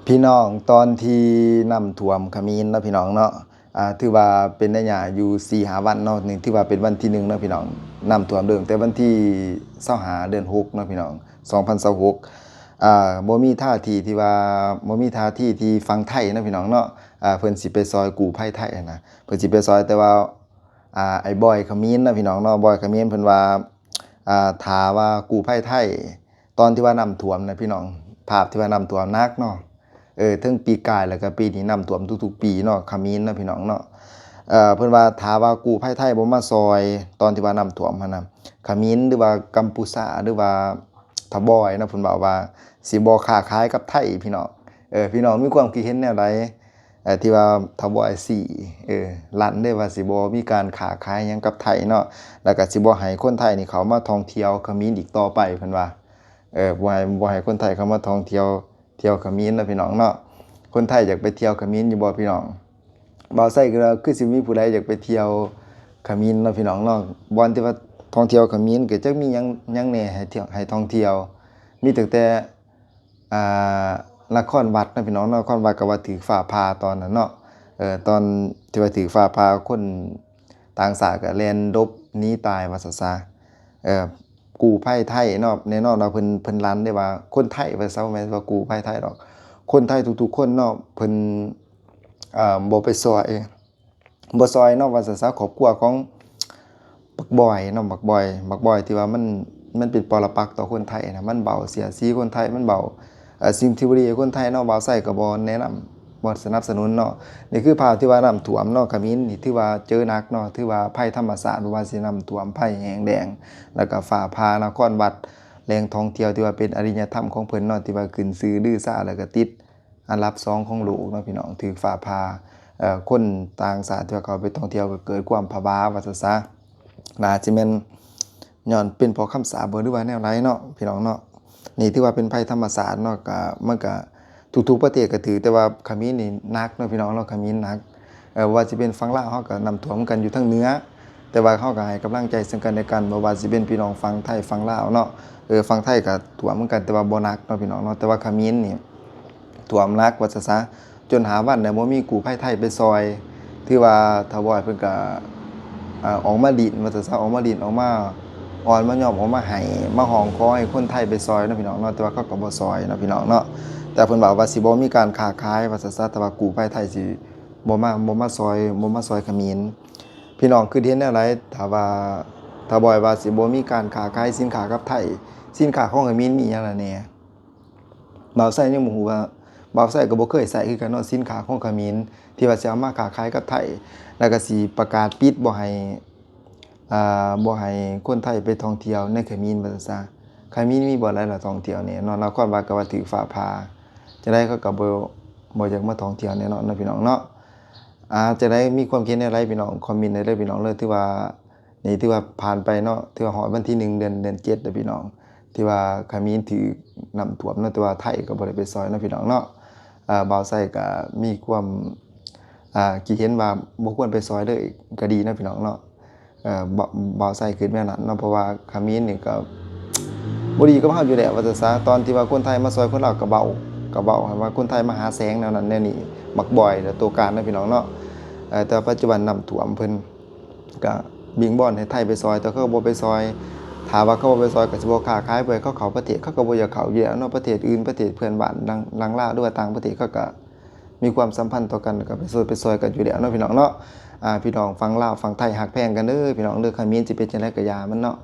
ພີ່ນ້ອງ ຕອນທີ່ນ້ຳຖ້ວມຂະເໝນເນາະ ພີ່ນ້ອງເນາະ ອ່າ ຖືວ່າເປັນໄລຍະຢູ່ສີ່ຫ້າວັນເນາະ ນີ້ຖືວ່າເປັນວັນທີໜຶ່ງເນາະ ພີ່ນ້ອງ. ນ້ຳຖ້ວມເລີ່ມແຕ່ວັນທີຊາວຫ້າ ເດືອນຫົກເນາະ ພີ່ນ້ອງ ສອງພັນຊາວຫົກ. ອ່າ ບໍ່ມີທ່າທີທີ່ວ່າ ບໍ່ມີທ່າທີທີ່ຝັ່ງໄທເນາະ ພີ່ນ້ອງເນາະ ອ່າ ເພິ່ນຊິໄປຊ່ອຍກູ້ໄພໄທຫັ້ນນະ ເພິ່ນຊິໄປຊ່ອຍ ແຕ່ວ່າ ອ່າ ໄອ້ບອຍຂະເໝນເນາະ ພີ່ນ້ອງເນາະ ບອຍຂະເໝນເພິ່ນວ່າ ອ່າ ຖ້າວ່າກູ້ໄພໄທ ຕອນທີ່ວ່ານ້ຳຖ້ວມນະ ພີ່ນ້ອງ ພາບທີ່ວ່ານ້ຳຖ້ວມໜັກເນາະ ເອີ ເຖິງປີກາຍ ແລ້ວກໍປີນີ້ນ້ຳຖ້ວມທຸກໆປີເນາະ ຂະເໝນເນາະ ພີ່ນ້ອງເນາະ. ເອີ ເພິ່ນວ່າຖ້າວ່າກູ້ໄພໄທບໍ່ມາຊ່ອຍ ຕອນທີ່ວ່ານ້ຳຖ້ວມຫັ້ນນະ ຂະເໝນ ຫຼືວ່າກຳປູຊາ ຫຼືວ່າທ້າວບອຍເນາະ ເພິ່ນເວົ້າວ່າຊິບໍ່ຄ້າຂາຍກັບໄທ ພີ່ນ້ອງ. ເອີ ພີ່ນ້ອງມີຄວາມຄິດເຫັນແນວໃດ? ເອີ ທີ່ວ່າທ້າວບອຍສີ່ ເອີ ລັນເດ້ວ່າຊິບໍ່ມີການຄ້າຂາຍຫຍັງກັບໄທເນາະ ແລ້ວກໍຊິບໍ່ໃຫ້ຄົນໄທນີ້ເຂົ້າມາທ່ອງທ່ຽວຂະເໝນອີກຕໍ່ໄປ ເພິ່ນວ່າ ເອີ ບໍ່ໃຫ້ ບໍ່ໃຫ້ຄົນໄທເຂົ້າມາທ່ອງທ່ຽວ ທ່ຽວຂະເໝນເນາະ ພີ່ນ້ອງເນາະ. ຄົນໄທຢາກໄປທ່ຽວຂະເໝນຢູ່ບໍ່ ພີ່ນ້ອງ? ບ່າວໄຊຄິດວ່າຄືຊິມີຜູ້ໃດຢາກໄປທ່ຽວຂະເໝນເນາະ ພີ່ນ້ອງເນາະ. ບ່ອນທີ່ວ່າທ່ອງທ່ຽວຂະເໝນກໍຈັກມີຫຍັງ ຫຍັງແດ່ໃຫ້ທ່ຽວ ໃຫ້ທ່ອງທ່ຽວ ມີຕັ້ງແຕ່ ອ່າ ນະຄອນວັດເນາະ ພີ່ນ້ອງເນາະ. ນະຄອນວັດກໍວ່າຖືກຟ້າຜ່າຕອນນັ້ນເນາະ ເອີ ຕອນທີ່ວ່າຖືກຟ້າຜ່າ ຄົນຕ່າງຊາດກໍແລ່ນຫຼົບໜີຕາຍວ່າຊັ້ນຊະ. ເອີ ກູ້ໄພໄທເນາະ ແນ່ນອນວ່າເພິ່ນ ເພິ່ນລັນເດ້ວ່າຄົນໄທວ່າຊະ ບໍ່ແມ່ນວ່າກູ້ໄພໄທດອກ ຄົນໄທທຸກໆຄົນເນາະ ເພິ່ນ ເອີ ບໍ່ໄປຊ່ອຍ ບໍ່ຊ່ອຍເນາະ ວ່າຊັ້ນຊະ. ຄອບຄົວຂອງບັກບອຍເນາະ ບັກບອຍ ບັກບອຍທີ່ວ່າມັນ ມັນເປັນປໍລະປັກຕໍ່ຄົນໄທນະ ມັນເບົາສຽດສີຄົນໄທ ມັນເບົາ ເອີ ສິ່ງທີ່ບໍ່ດີໃຫ້ຄົນໄທເນາະ. ບ່າວໄຊກໍບໍ່ແນະນຳ ບໍ່ສະໜັບສະໜູນເນາະ. ນີ້ຄືພາບທີ່ວ່ານ້ຳຖ້ວມເນາະ ຂະເໝນນີ້ຖືວ່າເຈີໜັກເນາະ ຖືວ່າໄພທຳມະຊາດ ບໍ່ວ່າຊິນ້ຳຖ້ວມ ໄພແຫ້ງແລ້ງ ແລ້ວກໍຟ້າຜ່າ. ນະຄອນວັດ ແຫຼ່ງທ່ອງທ່ຽວທີ່ວ່າເປັນອະລິຍະທຳຂອງເພິ່ນເນາະ ທີ່ວ່າຂຶ້ນຊື່ລືຊາ ແລ້ວກໍຕິດ ອັນດັບສອງຂອງໂລກເນາະ ພີ່ນ້ອງ ຖືກຟ້າຜ່າ. ເອີ ຄົນຕ່າງຊາດທີ່ວ່າເຂົ້າໄປທ່ອງທ່ຽວກໍເກີດຄວາມຜະບາວ່າຊັ້ນຊະ ໜ້າຊິແມ່ນຍ້ອນເປັນເພາະຄຳສາບບໍ່ ຫຼືວ່າແນວໃດເນາະ ພີ່ນ້ອງເນາະ. ນີ້ຖືວ່າເປັນໄພທຳມະຊາດເນາະ ກະ ມັນກະທຸກໆປະເທດກໍຖືກ ແຕ່ວ່າຂະເໝນນີ້ໜັກເນາະ ພີ່ນ້ອງເນາະ ຂະເໝນໜັກ. ເອີ ບໍ່ວ່າຊິເປັນຝັ່ງລາວເຮົາກໍນ້ຳຖ້ວມຄືກັນຢູ່ທາງເໜືອ ແຕ່ວ່າເຮົາກໍໃຫ້ກຳລັງໃຈເຊິ່ງກັນແລະກັນ ບໍ່ວ່າຊິເປັນພີ່ນ້ອງຝັ່ງໄທຝັ່ງລາວເນາະ. ເອີ ຝັ່ງໄທກໍຖ້ວມຄືກັນ ແຕ່ວ່າບໍ່ໜັກເນາະ ພີ່ນ້ອງເນາະ ແຕ່ວ່າຂະເໝນນີ້ຖ້ວມໜັກວ່າຊັ້ນຊະ ຈົນຫ້າວັນແລ້ວບໍ່ມີກູ້ໄພໄທໄປຊ່ອຍ. ຖືວ່າທ້າວບອຍເພິ່ນກໍ ເອີ ອອກມາດິ້ນວ່າຊັ້ນຊະ ອອກມາດິ້ນ ອອກມາອ້ອນມາຍອມ ອອກມາໄຫ້ ມາຮ້ອງຂໍໃຫ້ຄົນໄທໄປຊ່ອຍເນາະ ພີ່ນ້ອງເນາະ ແຕ່ວ່າເຂົາກໍບໍ່ຊ່ອຍເນາະ ພີ່ນ້ອງເນາະ. ແຕ່ເພິ່ນເວົ້າວ່າຊິບໍ່ມີການຄ້າຂາຍວ່າຊັ້ນຊະ ຖ້າວ່າກູ້ໄພໄທຊິບໍ່ມາ ບໍ່ມາຊ່ອຍ ບໍ່ມາຊ່ອຍຂະເໝນ. ພີ່ນ້ອງຄິດເຫັນແນວໃດ ຖ້າວ່າ ຖ້າບອຍວ່າຊິບໍ່ມີການຄ້າຂາຍສິນຄ້າກັບໄທ ສິນຄ້າຂອງຂະເໝນມີຫຍັງແດ່ແດ່? ບ່າວໄຊຍັງບໍ່ຮູ້ວ່າ ບ່າວໄຊກໍບໍ່ເຄີຍໃຊ້ຄືກັນເນາະ ສິນຄ້າຂອງຂະເໝນທີ່ວ່າຊິເອົາມາຄ້າຂາຍກັບໄທ ແລ້ວກໍຊິປະກາດປິດບໍ່ໃຫ້ ອ່າ ບໍ່ໃຫ້ຄົນໄທໄປທ່ອງທ່ຽວໃນຂະເໝນວ່າຊັ້ນຊະ. ຂະເໝນມີບ່ອນໃດລະທ່ອງທ່ຽວແນ່ເນາະ ນະຄອນວັດກໍວ່າຖືກຟ້າຜ່າ ຈັ່ງໃດເຂົາກໍບໍ່ ບໍ່ຢາກມາທ່ອງທ່ຽວແນ່ນອນເນາະ ພີ່ນ້ອງເນາະ. ອ່າ ຈັ່ງໃດ ມີຄວາມຄິດເຫັນແນວໃດ ພີ່ນ້ອງ ຄອມເມັນໄດ້ເດີ ພີ່ນ້ອງເດີ. ຖືວ່າ ນີ້ຖືວ່າຜ່ານໄປເນາະ ຖືວ່າຮອດວັນທີໜຶ່ງ ເດືອນ ເດືອນເຈັດແລ້ວ ພີ່ນ້ອງ ທີ່ວ່າຂະເໝນຖືກນ້ຳຖ້ວມເນາະ ແຕ່ວ່າໄທກໍບໍ່ໄດ້ໄປຊ່ອຍເນາະ ພີ່ນ້ອງເນາະ. ອ່າ ບ່າວໄຊກໍມີຄວາມ ອ່າ ຄິດເຫັນວ່າບໍ່ຄວນໄປຊ່ອຍເລີຍກໍດີເນາະ ພີ່ນ້ອງເນາະ. ເອີ ບ່າວ ບ່າວໄຊຄິດແນວນັ້ນເນາະ ເພາະວ່າຂະເໝນນີ້ກໍບໍ່ດີກັບເຮົາຢູ່ແລ້ວວ່າຊັ້ນຊະ. ຕອນທີ່ວ່າຄົນໄທມາຊ່ອຍຄົນລາວກໍເວົ້າ ກໍເວົ້າໃຫ້ວ່າຄົນໄທມາຫາແສງແນວນັ້ນແນວນີ້ ບັກບອຍແລະໂຕການເນາະ ພີ່ນ້ອງເນາະ. ເອີ ແຕ່ວ່າປັດຈຸບັນນ້ຳຖ້ວມ ເພິ່ນກໍວິງວອນໃຫ້ໄທໄປຊ່ອຍ ແຕ່ເຂົາບໍ່ໄປຊ່ອຍ. ຖ້າວ່າເຂົາບໍ່ໄປຊ່ອຍກໍຊິບໍ່ຄ້າຂາຍ ບໍ່ໃຫ້ເຂົາເຂົ້າປະເທດ ເຂົາກໍບໍ່ຢາກເຂົ້າຢູ່ແລ້ວເນາະ. ປະເທດອື່ນ ປະເທດເພື່ອນບ້ານ ດັ່ງ ດັ່ງລາວ ຫຼືວ່າຕ່າງປະເທດ ເຂົາກໍມີຄວາມສຳພັນຕໍ່ກັນ ກໍໄປຊ່ວຍ ໄປຊ່ອຍກັນຢູ່ແລ້ວເນາະ ພີ່ນ້ອງເນາະ. ອ່າ ພີ່ນ້ອງຝັ່ງລາວຝັ່ງໄທຮັກແພງກັນເດີ ພີ່ນ້ອງເດີ. ຂະເໝນຊິເປັນຈັ່ງໃດກໍຢ່າມັນເນາະ.